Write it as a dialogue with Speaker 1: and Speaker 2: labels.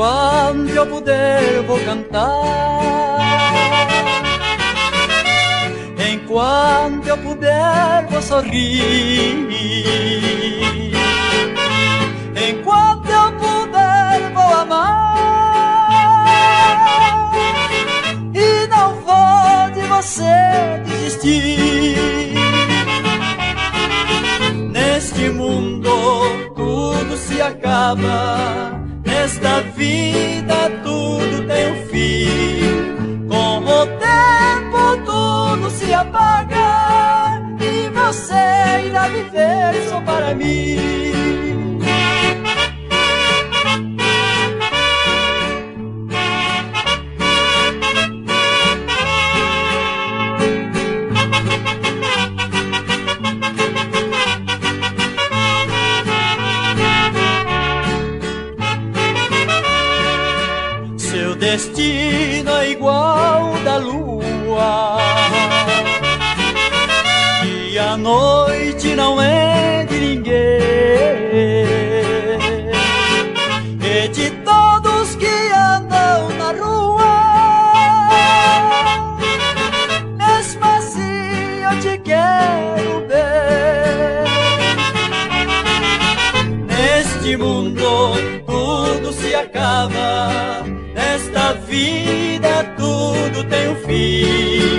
Speaker 1: Enquanto eu puder vou cantar. Enquanto eu puder vou sorrir. Enquanto eu puder vou amar. E não vou de você desistir. Neste mundo tudo se acaba. Nesta vida tudo tem um fim. Com o tempo tudo se apaga e você irá viver só para mim. Seu destino é igual da lua, que a noite não é de ninguém, e de todos que andam na rua. Mesmo assim eu te quero bem. Neste mundo tudo se acaba, nesta vida tudo tem um fim.